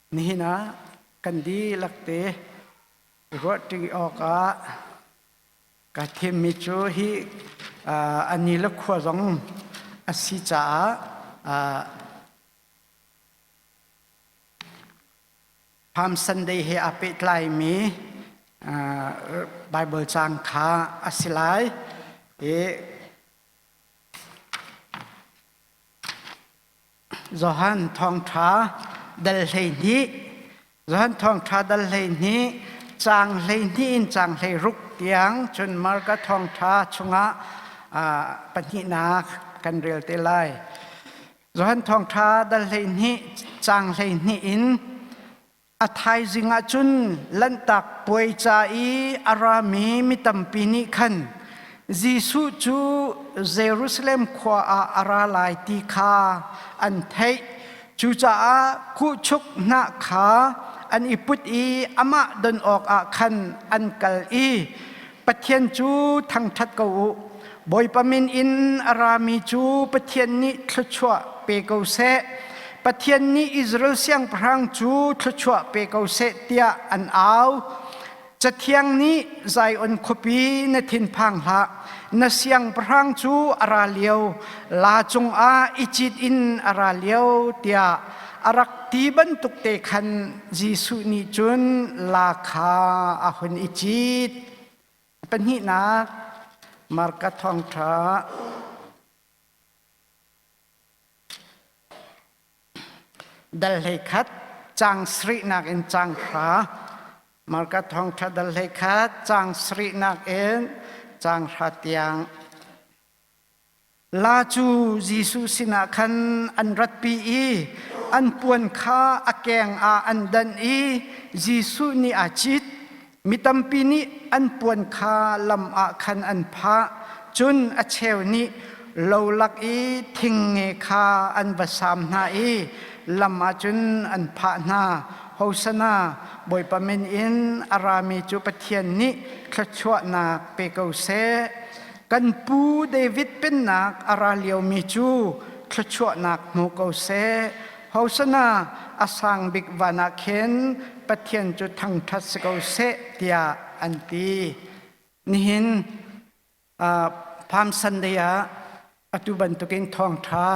Nihin ah kan dihlak te ruahṭi awkah ka thimmi cu hi a ni le khua zong a si caah Palm Sunday he aa pehtlaimi Baibal caang kha a si lai. I Johan Thawngṭha dal 12 Johan Thawngṭha dal 12 caang 12 in caang 16 tiang cun Marka Thawngṭha chungah pahnihnak kan rel te lai. Johan Thawngṭha dal 12 caang 12 in A thaizing ah cun Lanhtak Puai ca i a rami mi tampi nih khan Jesuh cu Jerusalem khua ah a ra lai ti kha an theih. Cucaah kuhchuk hnah kha an i put i amah don awkah khan an kal i Pathian cu thangṭhat ko u. Bawipa min in a rami cu Pathian nih thluachuah pe ko seh. Pathian nih Israel siangpahrang cu thluachuah pe ko seh tiah an au. Cathiang nih Zion khuapi na thinphang hlah. Na siangpahrang cu a ra lio, la cungah i cit in a ra lio tiah a rak ti bantuk te khan Jesuh nih cun la kha a hun i cit. Pahnihnak, Marka thawngṭha dal 11 caang sarihnak in caang 9. Marka thawngṭha dal 11 caang sarihnak in caang 9 tiang. La cu Jesuh sinah khan an ratpi i an puan kha a keng ah an danh i Jesuh nih aa cit. Mi tampi nih an puan kha lam ah khan an phah. Cun a cheu nih lo lak i thingnge kha an va saam hna i lam ah cun an phah hna. Hosana, Bawipa min in a rami cu Pathian nih thluachuahnak pe ko seh. Kan pu David pennak a ra liomi cu thluachuahnak hmu ko seh. Hosana a sang bik van ah khin Pathian cu thangṭhat si ko seh tiah an ti. Nihin Palm Sunday ah atu bantukin thawngṭha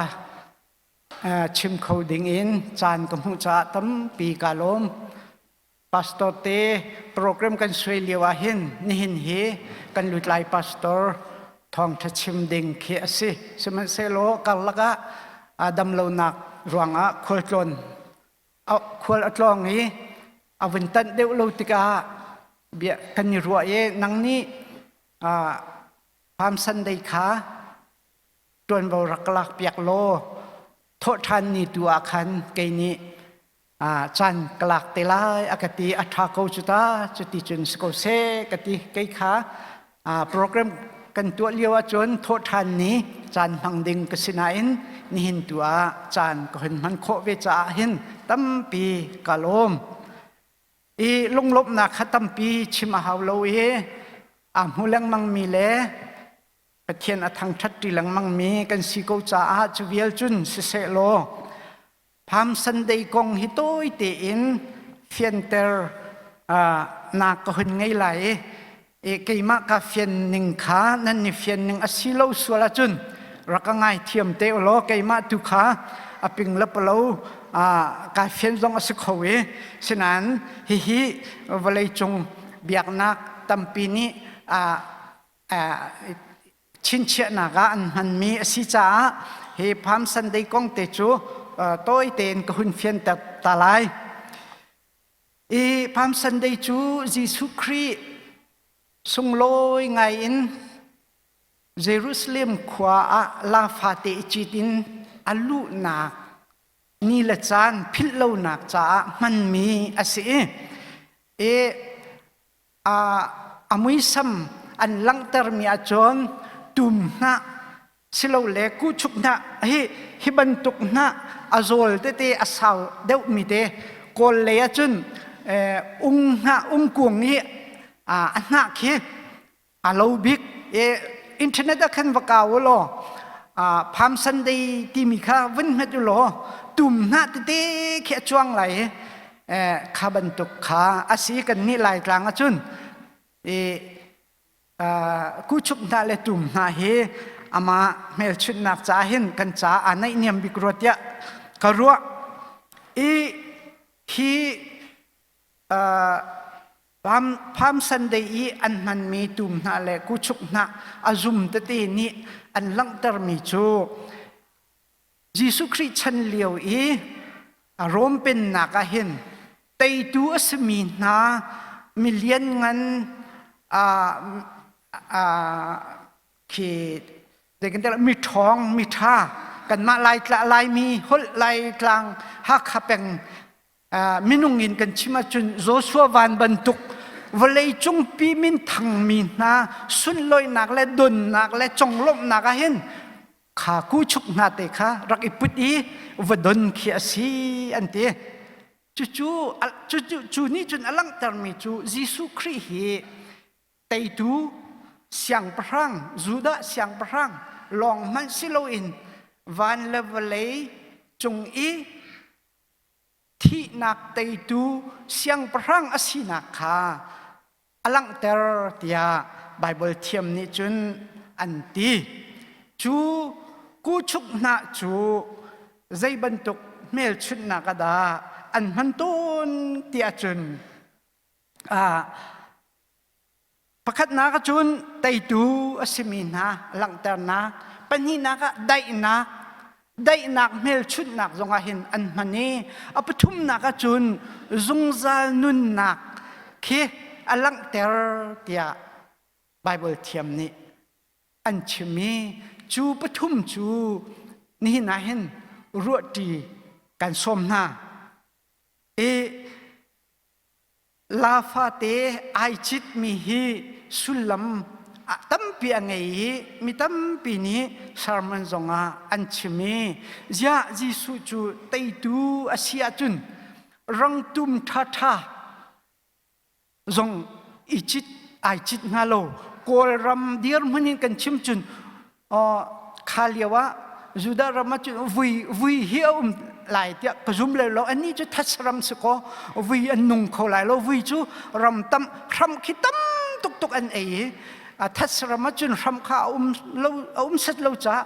chim kho dingin caan ka hmuh caah tampi kaa lawm. Pastor te program kan suai lio ah hin nihin hi kan lutlai pastor thawngtha chim ding khi a si. Sihmanhsehlaw karlak ah damlonak ruangah khualtlawn khual a tlawng i a vun tanh deuh lo tikah bia kan i ruah i nang nih Palm Sunday kha ṭuanvo rak lak piak law thawhṭhan ni tu ah khan kei nih caan ka lak te lai a ka ti. A ṭha ko cu ta, cuti cun si ko seh ka ti. Kei kha program kan tuah lio ahcun thawhṭhan ni caan hmang ding ka si nain nihin tu ah caan ka hun hman khawh ve caah hin tampi ka lawm. I lunglawmhnak kha tampi chim a hau lo i aa hmu lengmangmi le Pathian a thangṭhat ṭi lengmangmi kan si ko caah cu vial cun siseh law Palm Sunday kong hi tawi tein fianter nak ka hun ngei lai i keimah ka fian ning kha nan ni fian ning a si lo sual ahcun rak ka ngai thiam te ulaw keimah tu kha a ping le palo ka fian zong a si kho i sinain hihi vawleicung biaknak tampi nih chinchiahnak ah an hmanmi a si caah hi Palm Sunday kong te cu tawi tein ka hun fianter ta lai. I Palm Sunday cu Jesuh Khrih sunglawi ngai in Jerusalem khua ah la fate i cit in a luhnak ni le caan philh lonak caah hmanmi a si i i a muisam an langhtermi ahcun tum hnah silole kuhchuk hnah hi hi bantuk hnah a zawl tete a sau deuhmi te kawl lei ahcun ung hnah ungkung hi a hnah khi a lo bik. Internet ah khan va kau u law Palm Sunday timi kha vun hmet u law tum hnah tete khi a cuang lai. Kha bantuk kha a si kan nih Laitlang ahcun i kuchuk hna le tum hna hi amah hmelchunhnak ca hin kan ca aa naihniam bik rua tiah ka ruah. I hi Palm Sunday i an hmanmi tum hna le kuchuk hna a zum tete nih an langhtermi cu Jesuh Khrih chan lio i Rom pennak ah hin teitu a simi hna milian ngan khi mi ṭhawng mi ṭha kanmah Laitla Laimi holh Laitlang Hakha peng minung in kan chim ahcun Joshua van bantuk vawlei cungpi min thangmi hna sunlawinak le donnak le conglawmhnak ah hin kha kuchuk hna te kha rak i put i va don khi a si an ti. Cucu cu nih cun a langhtermi cu Jesuh Khrih hi teitu siangpahrang Judah siangpahrang lawng hmanh si loin van le vawlei cung i thihnak teitu siangpahrang a sinak kha a langhter tiah Baibal thiam nih cun an ti. Cu kuchuk hnah cu zei bantuk hmelchunhnak ah dah an hman tawn ti ahcun pakhatnak ahcun teitu a simi hna langhternak, pahnihnak ah daihnak, daihnak hmelchunhnak zongah hin an hman i a pathumnak ahcun zungzal nunnak khi a langhter tiah Baibal thiam nih an chim i cu pathum cu nihin ah hin ruahṭi kan sawm hna. I La fate ai citmi hi sullam tampi a ngei i mi tampi nih sermon zongah an chim i ziah Jesuh cu teitu a si ahcun rangtum ṭhaṭha zong i cit ai cit hnga lo. Kawlram dirhmun in kan chim cun kha lio ah Judah ram ah cun vui vui hi a um lai tiah ka zum le lo annih cu thatsaram si kaw vui an nung kho lai lo vui cu ram tam hram khi tam tuk tuk an ei i thatsaram ah cun hram kha a um lo a um set lo caah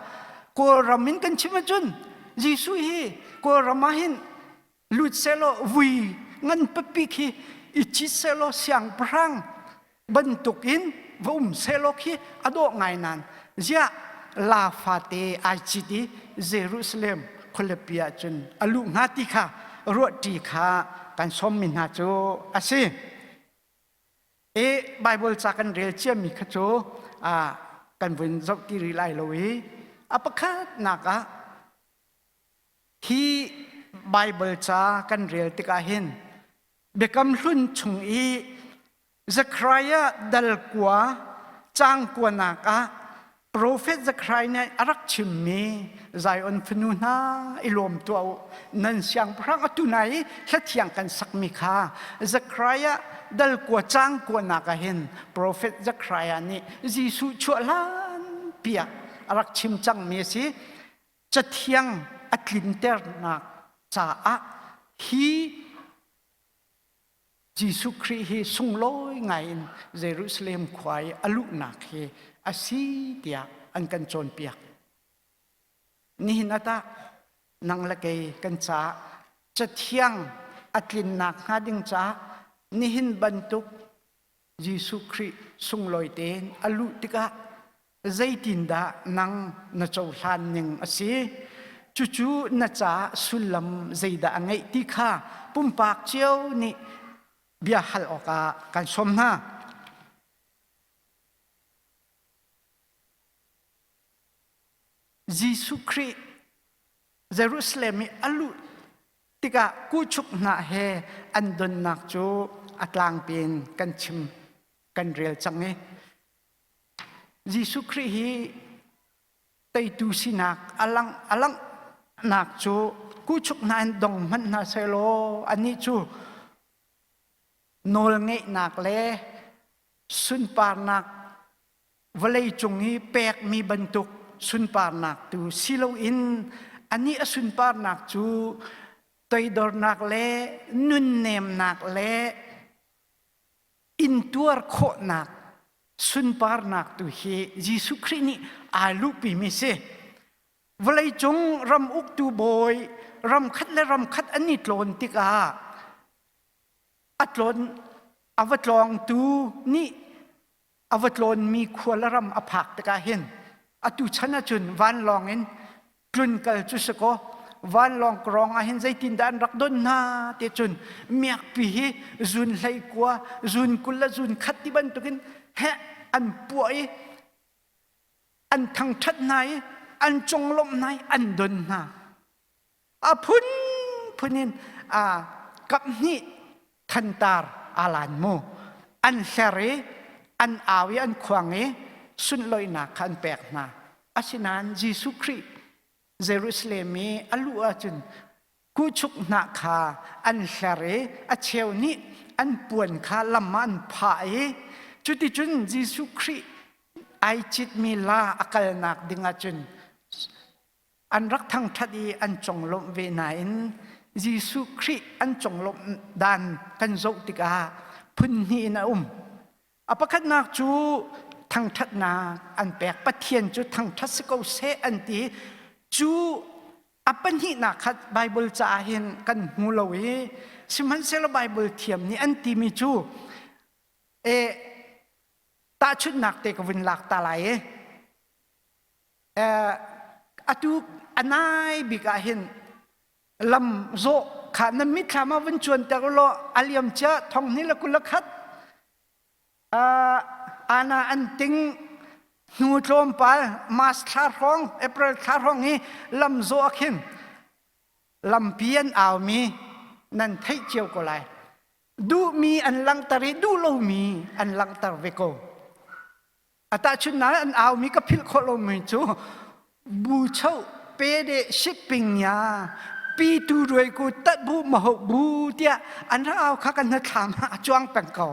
Kawlram in kan chim ahcun Jesuh hi Kawlram ah hin lut sehlaw vui ngan pipi khi i cit sehlaw siangpahrang bantuk in va um sehlaw khi a dawh ngai nan ziah la fate ai cit i Jerusalem khualipi ah cun a luh hnga ti kha ruahṭi kha kan sawmmi hna cu a si. I Bible ca kan rel ciami kha cu kan vun zoh ti rih lai lo i a pakhatnak ah Hi Baibal ca kan rel tikah hin Biakam Hlun chung i Zekhariah dal kua caang kuanak ah profet Zekhariah nih a rak chimmi Zion fanu hna i lawm tuah u nan siangpahrang atu nai i hlathiang kan sakmi kha Zekhariah dal kua caang kuanak ah hin profet Zekhariah nih Jesuh chuah hlan piah a rak chim cangmi a si. Cathiang a tlinternak caah hi Jesuh Khrih hi sunglawi ngaiin Jerusalem khua i a luhnak hi a si tiah an kan cawnpiak. Nihin ah tah nang le kei kan caah Cathiang a tlinnak hnga ding caah nihin bantuk Jesuh Khrih sunglawi tein a luh tikah zeitindah nang na cohlan ning a si? Cucu na caah sullam zeidah a ngeih ti kha pumpak cio nih bia hal awkah kan sawm hna. Jesuh Khrih Jerusalem i a luh tikah kuchuk hnah he an donnak cu a tlangpi in kan chim kan rel cang i Jesuh Khrih hi teitu sinak a langh a langhnak cu kuchuk hna in dong hmanh hna sehlaw anih cu nawlngeihnak le sunparnak vawleicung i pekmi bantuk sunparnak tu si loin anih a sunparnak cu. Toidornak le nunnemnak le intuar khawhnak sunparnak tu hi Jesuh Khrih nih aa luhpimi si. Vawleicung ram uktu bawi ram khat le ram khat an i tlawn tikah a tlawn a va tlawngtu nih a va tlawnmi khua le ram a phak tikah hin atu chan ahcun vanlawng in tlunkal cu si kaw vanlawng krawng ah hin zeitindah an rak don hna ti cun miakpi hi zun hlei kua zun 20 le zun khat ti bantukin heh an puah i an thangṭhat hna i an conglawmh hna i an don hna. A phunphun in a kaphnih thantar aa lan mu. An hler i an au i an khuang i sunloihnak kha an pek hna. Asinain Jesuh Khrih Jerusalem i a luh ahcun kuchuk hnah kha an hler i a cheu nih an puan kha lam ah an phah i cuticun Jesuh Khrih ai citmi la a kalnak ding ahcun an rak thangṭhat i an conglawmh ve nain Jesuh Khrih an conglawmh dan kan zoh tikah phun hnih in a um. A pakhatnak cu thangṭhatnak an pek. Pathian cu thangṭhat si ko seh an ti. Cu a pahnihnak kha Baibal caah hin kan hmu lo i sihmanhsehlaw Baibal thiam nih an timi cu e tahchunhnak te ka vun lak ta lai i atu a nai bik ah hin lam zawh kha na mitthlam ah vun cuanter u law a liam cia thong hnih le 21 ana an ting hnu tlawmpal March thla hrawng April thla hrawng i lam zawh ah khin lampi an aumi nan theih cio ko lai duhmi an langhter i duh lomi an langhter ve ko A tahchunhnak an aumi ka philh khawh lomi cu bu cho pe de shipping ya pi tu ruai ku tat bu maho bu tiah an rak au kha kan hnathlam ah a cuang peng ko.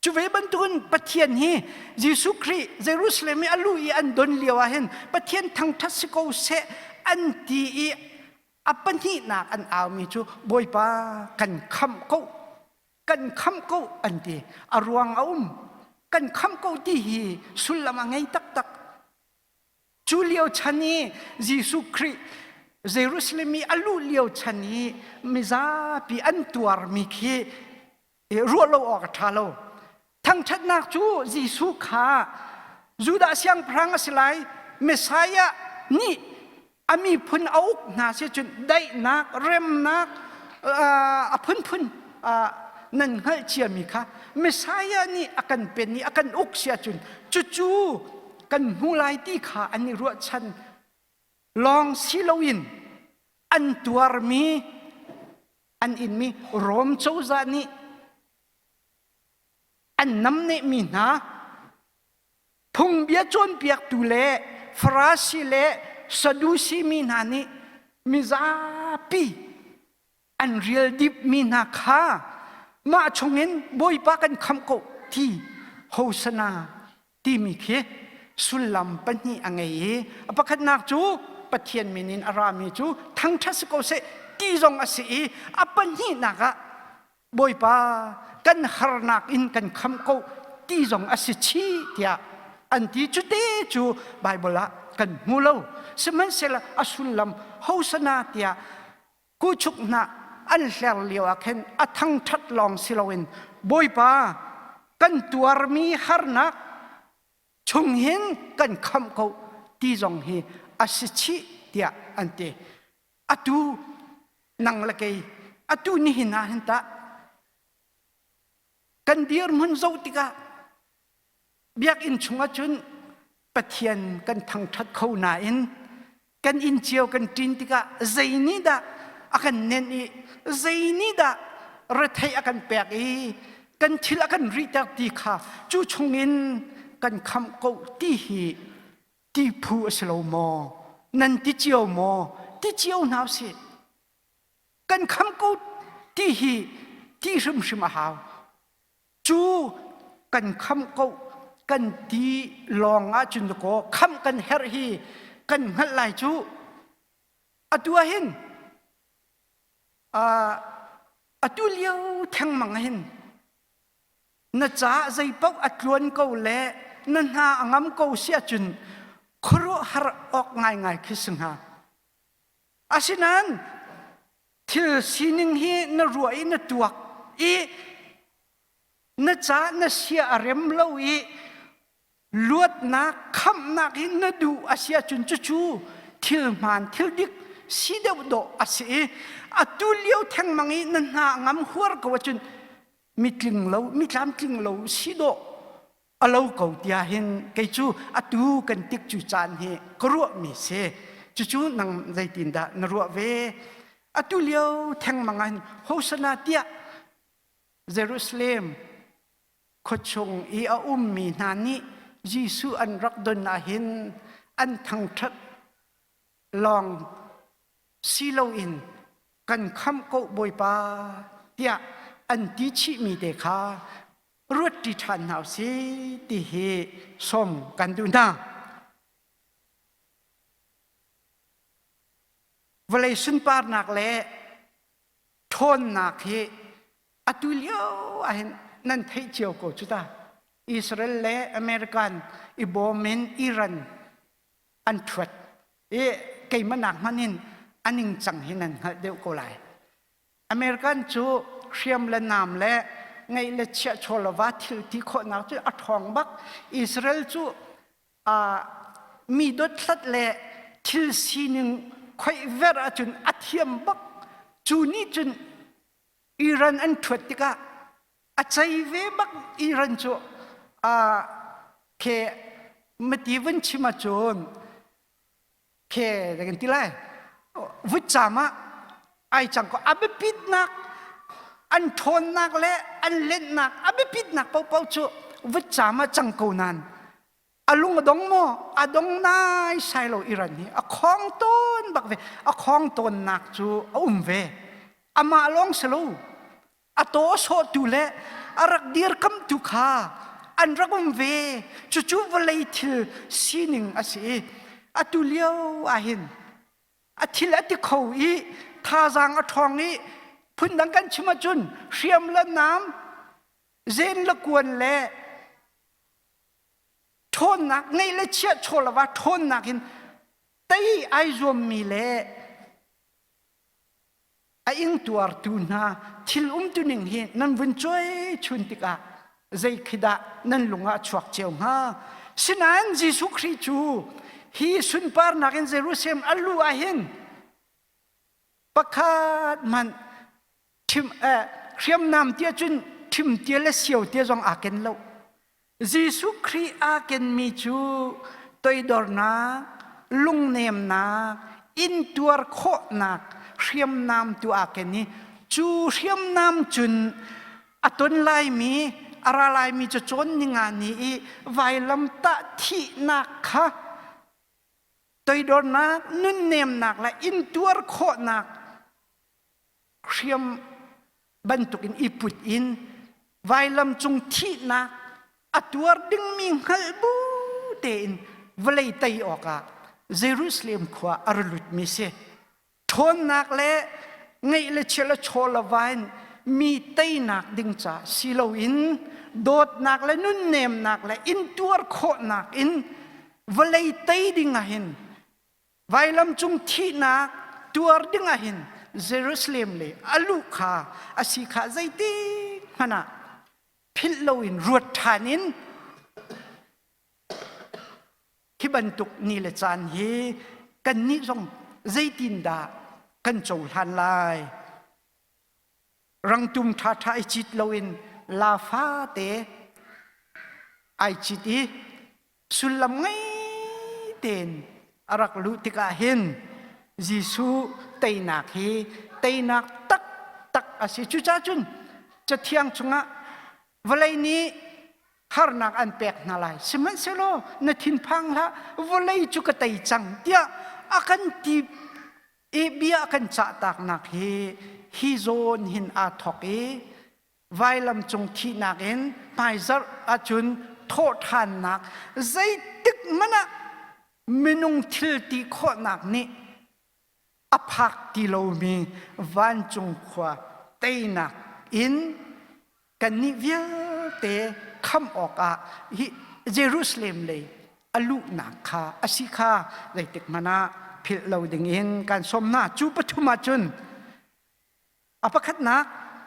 Cu ve bantukin Pathian hi Jesuh Khrih Jerusalem i a luh i an don lio ah hin Pathian thangṭhat si ko seh an ti i a pahnihnak an aumi cu Bawipa kan khamh ko kan khamh ko an ti a ruang a um kan khamh ko ti hi sullam a ngei taktak cu lio chan i Jesuh Khrih Jerusalem i a luh lio chan i mizapi an tuarmi khi ruah lo awk a ṭha lo Thangṭhatnak cu Jesuh kha Judah siangpahrang a si lai, Messiah nih a miphun a uk hna si cun daihnak, remnak a phunphun nan hngalh ciami kha Messiah nih a kan pen i a kan uk si ahcun cucu kan hmu lai ti kha an i ruahchan lawng si loin an tuarmi an inmi Rom cozah nih an namnehmi hna phungbia cawnpiaktu le Farasi le Sadusi mi hna nih mizapi an rial dipmi hna kha mah chungin Bawipa kan khamh ko ti Hosana timi khi sullam pahnih a ngei i a pakhatnak cu Pathian min in a rami cu thangṭhat si ko seh ti zong a si i a pahnihnak ah Bawipa kan harnak in kan khamh ko ti zong a si chih tiah an ti cute cu Baibal ah kan hmu lo sihmanhsehlaw a sullam hosana tiah kuchuk hnah an hler lio ah khin a thangṭhat lawng si loin Bawipa kan tuarmi harnak chung hin kan khamh ko ti zong hi a si chih tiah an ti atu nang le kei atu nihin ah hin tah kan dirhmun zoh tikah biakinn chungah cun Pathian kan thangṭhat kho nain kan inn cio kan ṭin tikah zei nih dah a kan nenh i zei nih dah retheih a kan pek i kan thil a kan rihter ti kha cu chungin kan khamh ko ti hi ti phu a si lo maw nan ti cio maw ti cio hna usih kan kham ko ti hi ti hrimhrim a hau cu kan kham ko kan ti lawng ahcun kaw kham kan herh hi kan hngalh lai cu atu ah hin. Atu lio thengmang hin na caah zeipaoh a tluan ko le na hna a ngam ko si ahcun khuaruahhar awk ngaingai khi si hnga. Asinain thil sining hi na ruah i na tuak i na ca na sia a rem lo i luatnak khamhnak hi na duh a si ahcun cucu thil hmaan thil dik si deuh dawh a si i atu lio thengmang i na hna ngam huar ko ahcun mitling lo mitlamtling lo si dawh a lo ko tiah hin kei cu atu kan tik cu caan hi ka ruahmi si. Cucu nang zeitindah na ruah ve? Atu lio thengmang ah hin Hosana tiah Jerusalem khuachung i a ummi hna nih Jesuh an rak don ahhin an thangṭhat lawng si loin kan khamh ko Bawipa tiah an ti chihmi te kha ruatṭi ṭhan hna usih ti hi sawm kan duh hna. Vawlei sunparnak le ṭhawnnak hi atu lio ahhin nan theih cio ko cu ta. Israel le American i bawm in Iran an ṭhuat i keimah nak hmanh in a ningcang hi nan hngalh deuh ko lai. American cu hriam le nam le ngeih le chiah chaw le va thil ti khawhnak cu a ṭhawng bak. Israel cu mi dothlat le thil sining khoih ver ahcun a thiam bak. Cu nih cun Iran an ṭhuat tikah a cei ve bak Iran cu khe mati vun chim ahcun khe kan ti lai vutcam ah ai cang ko a biapitnak an ṭhawnnak le an lenhnak a biapitnak paohpaoh cu vutcam ah cang ko nain a lung a dong maw a dong nai sai lo Iran hi a khong tawn bak ve a khong tawnnak cu a um ve amah lawng si lo a taw sawhtu le a rak dirkamtu kha an rak um ve. Cucu vawlei thil sining a si i atu lio ahhin a thil a ti kho i thazaang a ṭhawng i phundang kan chim ahcun hriam le nam, zen le kuan le ṭhawnnak ngeih le chiah chaw lova ṭhawnnak in tei ai zuammi le A ingtuartu hna thil umtuning hi nan vun cuai chun tikah zei khi dah nan lung ah a chuak cio hnga? Sinain Jesuh Khrih cu hi sunparnak in Jerusalem a luh ah hin pakhat hmanh ṭhim, eh, hriamnam tiah cun ṭhimtia le sio tia zong aa ken lo. Jesuh Khrih aa kenmi cu toidornak, lungnemnak, intuar khawhnak hriamnam tu aa ken i cu hriamnam cun a ton laimi, a ra laimi cu cawn ninga ni i vailamtah thihnak kha toidornak, nunnemnak le intuar khawhnak hriam bantukin i put in vailam cung thihnak a tuar dingmi hngalh bu tein vawlei tei awkah Jerusalem khua a ra lutmi si. Ṭhawnnak le ngeih le chia le chaw le va in mi teinak ding ca si loin dawtnak le nunnemnak le intuar khawhnak in vawlei tei ding ah hin Vailam cung thihnak tuar ding ah hin Jerusalem le a luh kha a si kha zeitik hmanh ah philh loin ruat ṭhan in hi bantuk ni le caan hi kannih zong zeitindah kan cohlan lai? Rangtum ṭhaṭha i cit loin la fate ai cit i sullam ngei tein a rak luh tikah hin Jesuh teinak hi teinak taktak a si. Cucaah cun Cathiang chungah vawlei nih harnak an pek hna lai. Sihmanhsehlaw na thinphang hlah, vawlei cu ka tei cang tiah a kan ti i bia a kan cahtaknak hi hi zawn hin aa thawk i vailam cung thihnak in hmaizarh ahcun thawhṭhannak zeitik hmanh ah minung thil ti khawhnak nih. A phak ti lomi vancung khua teinak in kannih vialte khamh awkah hi Jerusalem lei a luhnak kha a si kha zeitik hmanh ah philh lo dingin kan sawm hna. Cu pathum ah cun a pakhatnak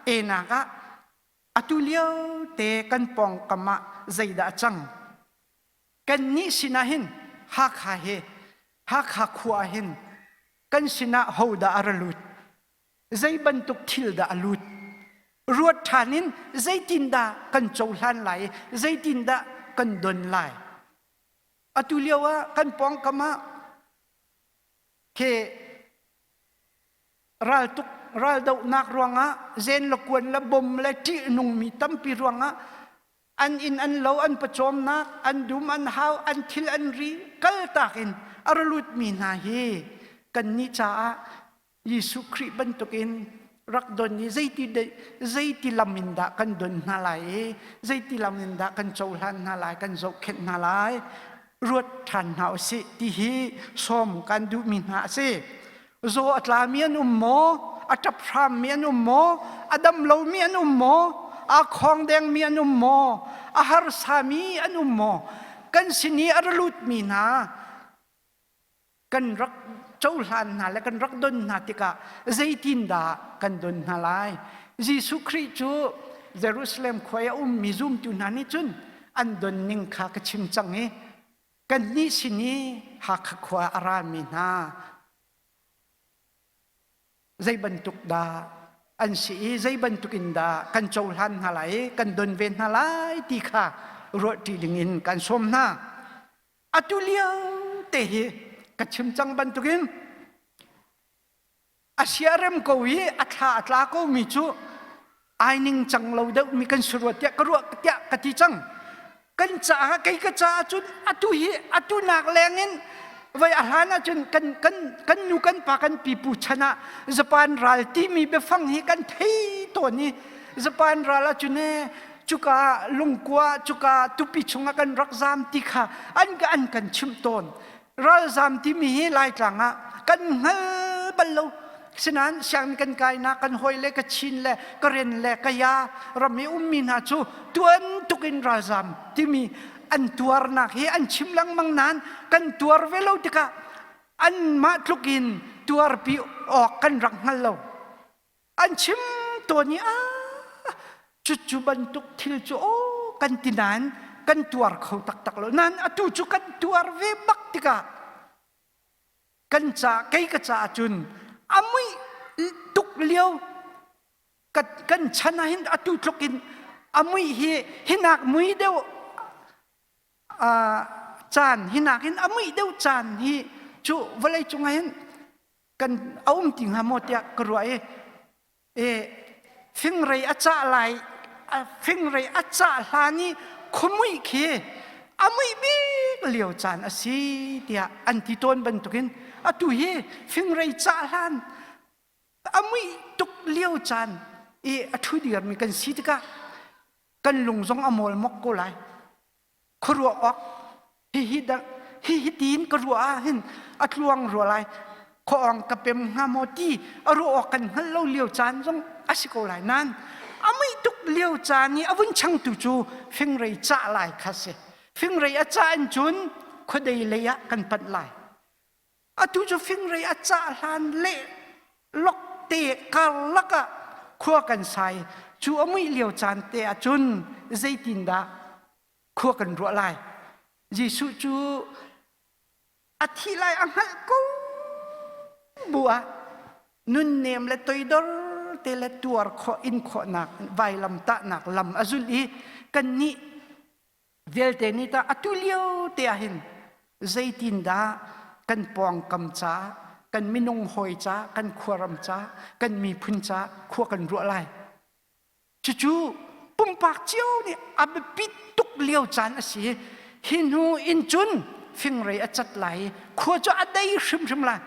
enak ah atu lio te kan pawngkam ah zeidah a cang? Kannih sinah hin Hakha he Hakha khua ah hin kan sinah hodah a ra lut? Zei bantuk thil dah a lut? Ruat ṭhan in zeitindah kan cohlan lai i zeitindah kan don lai? Atu lio ah kan pawngkam ah khi raltuk raldohnak ruangah zen le kuan le bom le ṭihnungmi tampi ruangah an inn an lo an pawcawmnak an dum an hau an thil an ri kaltak in a ra lutmi hna hi kannih caah Jesuh Khrih bantukin rak don i zeiti zeiti lam in dah kan don hna lai i zeiti lam in dah kan cohlan hna lai kan zohkhenh hna lai ruat ṭhan hna usih ti hi sawm kan duhmi hna a si. Zaw a tlami an um maw? A ṭap hrammi an um maw? A dam lomi an um maw? Aa khawng dengmi an um maw? A harsami an um maw? Kan sin i a ra lutmi hna kan rak cohlan hna le kan rak don hna tikah zeitindah kan don hna lai? Jesuh Khrih cu Jerusalem khua i a ummi zumtu hna nih cun an don ning kha ka chim cang i kannih sin i Hakha khua a rami hna zei bantuk dah an si i zei bantuk in dah kan cohlan hna lai i kan don ve hna lai ti kha ruahṭi ding in kan sawm hna. Atu lio te hi ka chim cang bantukin a siarem ko i a thla a tla ko mi cu ai ning cang lo deuh mi kan si rua tiah ka ruah tiah ka ti cang. Kan caah kei ka caah cun atu hi atu nak leng in voi a hlan ahcun kan kan kan nu kan pa kan pipu chan ah Japan ral timi biafang hi kan thei tawn i Japan ral ahcun e cuka lungkua cuka tupi chungah kan rak zam ti kha an an kan chimh tawn. Ralzam timi hi Laitlang ah kan hngal bal lo. Sinain sianginn kan kainak kan hawi le ka chin le ka ren le ka ya ram i ummi hna cu tuan tuk in ralzam timi an tuarnak hi an chim lengmang nain kan tuar ve lo tikah anmah tluk in tuarpi awk kan rak hngal lo. An chim tawn i ah cucu bantuk thil cu aw kan ti nain kan tuar kho taktak lo. Nain atu cu kan tuar ve bak tikah kan ca kei ka caah cun a muih tuk lio kan chan ah hin atu tluk in a muih hi hinak mui deuh caan hinak hin a muih deuh caan hi cu vawlei cung ah hin kan a um ti hnga maw tiah ka ruah i e fingrei a cah lai fingrei a cah hlan i khuamuih khi a muih bik lio caan a si tiah an ti tawn bantukin atu hi fingrei cah hlan a muih tuk lio caan i a ṭhu dirmi kan si tikah kan lung zong a mawlmok ko lai khuaruah awk hihi dah hihi tiin ka ruah ah hin a tluang rua lai khuaawng ka pem hnga maw ti a ruah awk kan hngalh lo lio caan zong a si ko lai nain a muih tuk lio caan i a vun changtu cu fingrei cah lai kha si fingrei a cah in cun khuadei lei ah kan panh lai atu cu fingrei a cah hlan le lok te karlak ah khua kan sai cu a muih lio caan te ah cun zeitindah khua kan ruah lai Jesuh cu a thi lai a hngalh ko bu ah nunnem le toidor te le tuar khawh in khawhnak vailam tahnak lam a zulh i kannih vialte nih tah atu lio te ah hin zeitindah kan pawngkam ca kan minung hawi ca kan khuaram ca kan miphun ca khua kan ruah lai Cucu pumpak cio nih a biapit tuk lio caan a si. Hi hnu in cun fingrei a cat lai i khua cu a dei hrimhrim lai.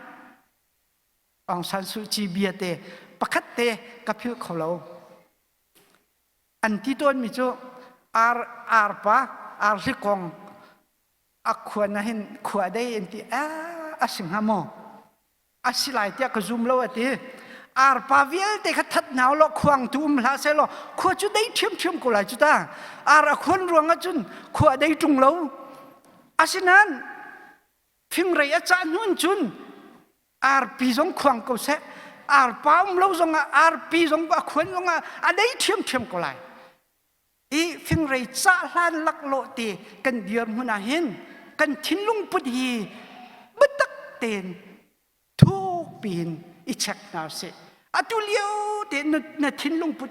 Aung San Suu Kyi bia te pakhat te ka philh kho lo. An ti tawnmi cu ar arpa arhlikong a khuan ah hin khua dei an ti a a si hnga maw? A si lai tiah ka zum lo a ti. Arpa vialte kha that hna law khuang tu um hlah seh law khua cu dei ṭhiamṭhiam ko lai cu ta. Ar a khuan ruang ah cun khua a dei ṭung lo. Asinain fingrei a cah hnu cun arpi zong khuang ko seh. Arpa um lo zongah arpi zong a khuan zongah a dei ṭhiamṭhiam ko lai. I fingrei cah hlan laklawh te kan dirhmun ah hin kan thinlung put hi biatak tein thuk piin i check hna usih. Atu lio te na thinlung put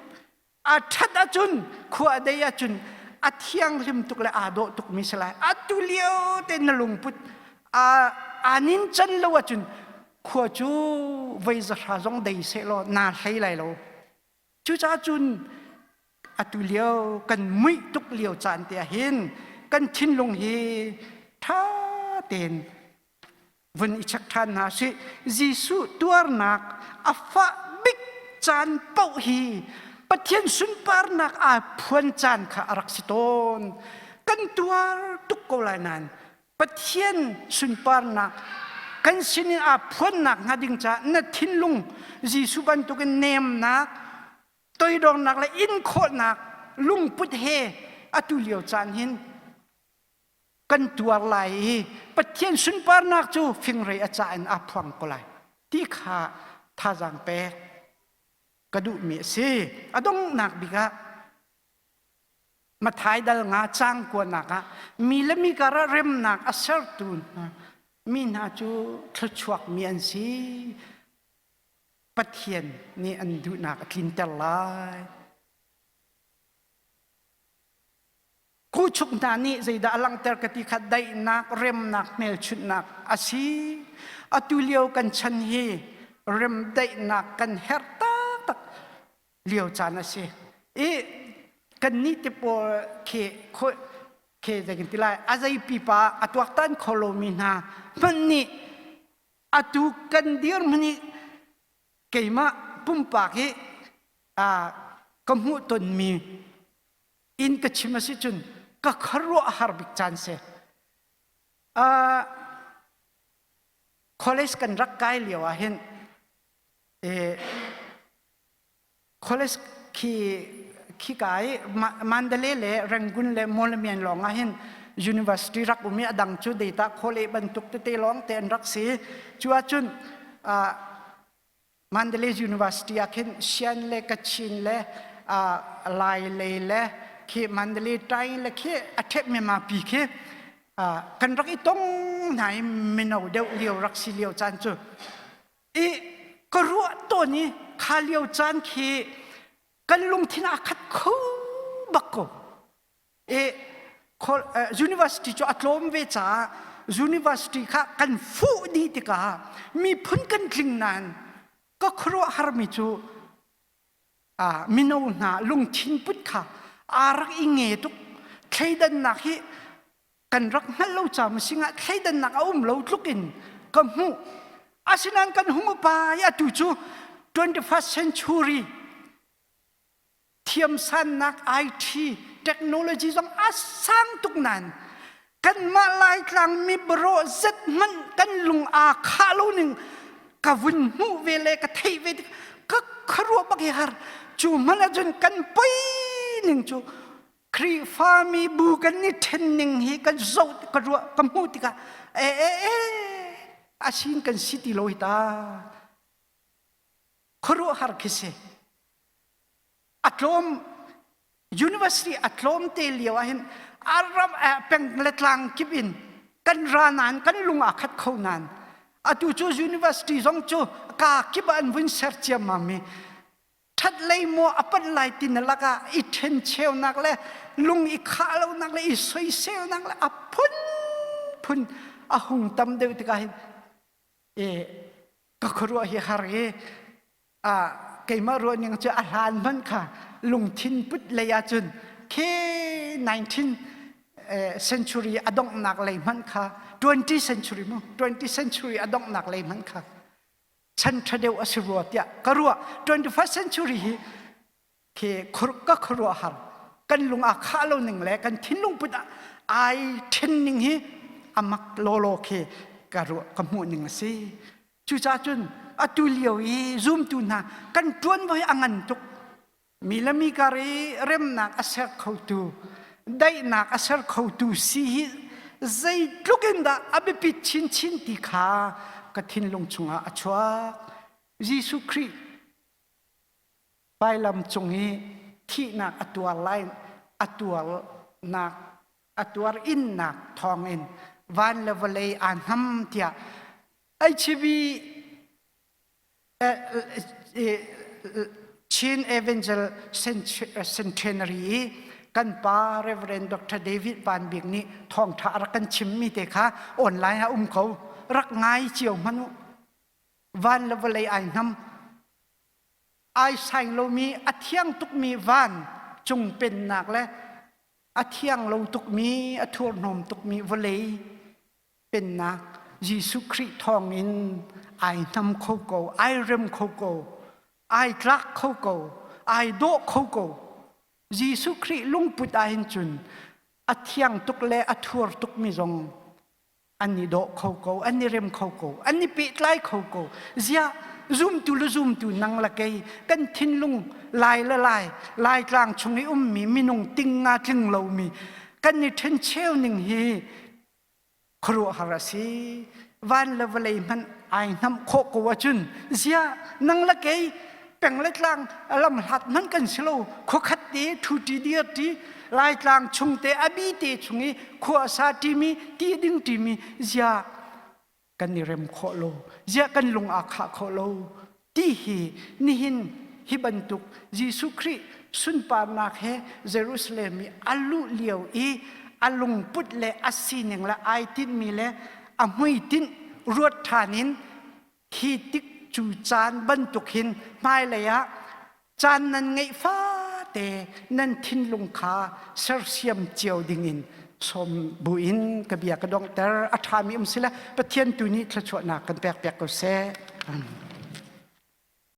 a ṭhat ahcun khua a dei ahcun a thianghlim tuk le aa dawh tukmi si lai. Atu lio te na lungput aa nincan lo ahcun khua cu voi zahra zong dei sehlaw naa hlei lai lo. Cucaah cun atu lio kan muih tuk lio caan te ah hin kan thinlung hi ṭha tein vun i check ṭhan hna sih. Jesuh tuarnak a fah bik caan paoh hi Pathian sunparnak aa phuan caan kha a rak si tawn. Kan tuar tuk ko lai nain Pathian sunparnak kan sinin aa phuannak hnga ding caah na thinlung Jesuh bantukin nemnak, toidornak le inkhawhnak lungput he atu lio caan hin kan tuar lai i Pathian sunparnak cu fingrei a cah in aa phuang ko lai ti kha thazaang pek ka duhmi a si. A donghnak bik ah Mathai dal nga cang kuanak ah mi le mi karah remnak a sertu hna mi hna cu thluachuak mi an si. Pathian nih an duhnak a tlinter lai. Kuchuk hna nih zeidah a langhter ka ti kha daihnak, remnak, hmelchunhnak a si. Atu lio kan chan hi remdaihnak kan herh taktak lio caan a si. I kannih te pawl khi khi zeitin ti lai a zei pipa a tuaktan kho lomi hna hmanh nih atu kan dirhmun i keimah pumpak hi ka hmuh tonmi in ka chim a si cun ka khuaruah har bik caan si. College kan rak kai lio ah hin College khi khika i Mandalay le Rangoon le Mawlamyine lawng ah hin university rak um i a dang cu data khawleh bantuk tete lawng te an rak si. Cu ahcun Mandalay University ah khin Shan le Kachin le Lai lei le khi Mandalay Tai le khi a ṭhep mema pi khi kan rak i tong hna i mino deuh lio rak si lio caan cu I ka ruah tawn i kha lio caan khi kan lungthin aa khat kho bak ko. I university cu a tlawm ve caah university kha kan fuh dih tikah miphun kan tling nain ka khuaruahharmi cu mino hna lungthin put kha aa rak i nge tuk. Thleidannak hi kan rak hngalh lo caah singah thleidannak a um lo tluk in ka hmuh. Asinain kan hung upa i atu cu 21st century thiamsannak IT technology zong a sang tuk nain kanmah Laitlang mi barawh zet hmanh kan lung aa khah lo ning ka vun hmuh ve le ka theih ve tik ka khuaruah bak hi har cu hmanh ahcun kan poi ning cu Khrihfami bu kan i ṭhen ning hi kan zoh ka ruah ka hmuh tikah e e e asin kan si ti lo hi ta khuaruahhar khi si a tlawm university a tlawm te lio ah hin a ram peng le tlang kip in kan ra nain kan lung aa khat kho nain atu cu university zong cu ka kip ah an vun ser ciammam i ṭhatlei maw a panh lai ti na lakah i ṭhencheunak le lung i khah lonak le i soiselnak le a phunphun a hung tam deuh tikah hin e ka khuaruah hi har i a keimah ruah ning cu a hlan hmanh kha lungthin put lei ahcun khi 19 century a donghnak lei hmanh kha 20 century mu 20 century a donghnak lei hmanh kha chan ṭha deuh a si rua tiah ka ruah 21st century hi khi ka khuaruah har kan lung aa khah lo ning le kan thinlung put ah ai ṭhen ning hi a mak lawlaw khi ka ruah ka hmuh ning a si. Cucaah cun atu lio i zumtu hna kan ṭuanvo hi a ngan tuk. Mi le mi kar i remnak a ser khotu, daihnak a ser khotu si hi zeitluk in dah a biapit chinchin ti kha ka thinlung chungah a chuak. Jesuh Khrih vailam cung i thihnak a tuar lai a tuarnak a tuar innak thawngin van le vawlei aa hnam tiah HB Chin Evangel Centenary i kan pa Reverend Dr. David Van Bik nih thawngṭha a rak kan chimmi te kha online ah um ko. Rak ngai cio hmanh u. Van le vawlei ai hnam. Ai saing lomi a thiang tukmi van cung pennak le a thiang lo tukmi a thurhnawm tukmi vawlei pennak Jesuh Khrih thawngin ai hnam kho ko, ai rem kho ko, ai tlak kho ko, ai dawh kho ko. Jesuh Khrih lungput ahhin cun a thiang tuk le a thur tukmi zong an i dawh kho ko, an i rem kho ko, an i pehtlai kho ko. Ziah zumtu le zumtu nang le kei kan thinlung lai le lai, Laitlang chung i ummi minung ting nga tling lomi kan i ṭhencheu ning hi khuaruahhar a si. Van le vawlei hmanh ai hnamh khawh ko ahcun ziah nang le kei peng le tlang lam hlat hmanh kan si lo khuakhat te ṭhuṭi dirṭi Laitlang chung te a bi te chung i khua sa ṭimi ti ding ṭimi ziah kan i rem khawh lo ziah kan lung aa khah khawh lo ti hi nihin hi bantuk Jesuh Khrih sunparnak he Jerusalem i a luh lio i a lungput le a sining le ai tinhmi le a hmuitinh ruat ṭhan in hi tik cu caan bantuk hin hmailei ah caan nan ngeih fate nan thinlung kha sersiam cio dingin sawm buin ka bia ka donghter. A ṭhami um sile Pathian tu nih thluachuahnak kan pek piak ko seh.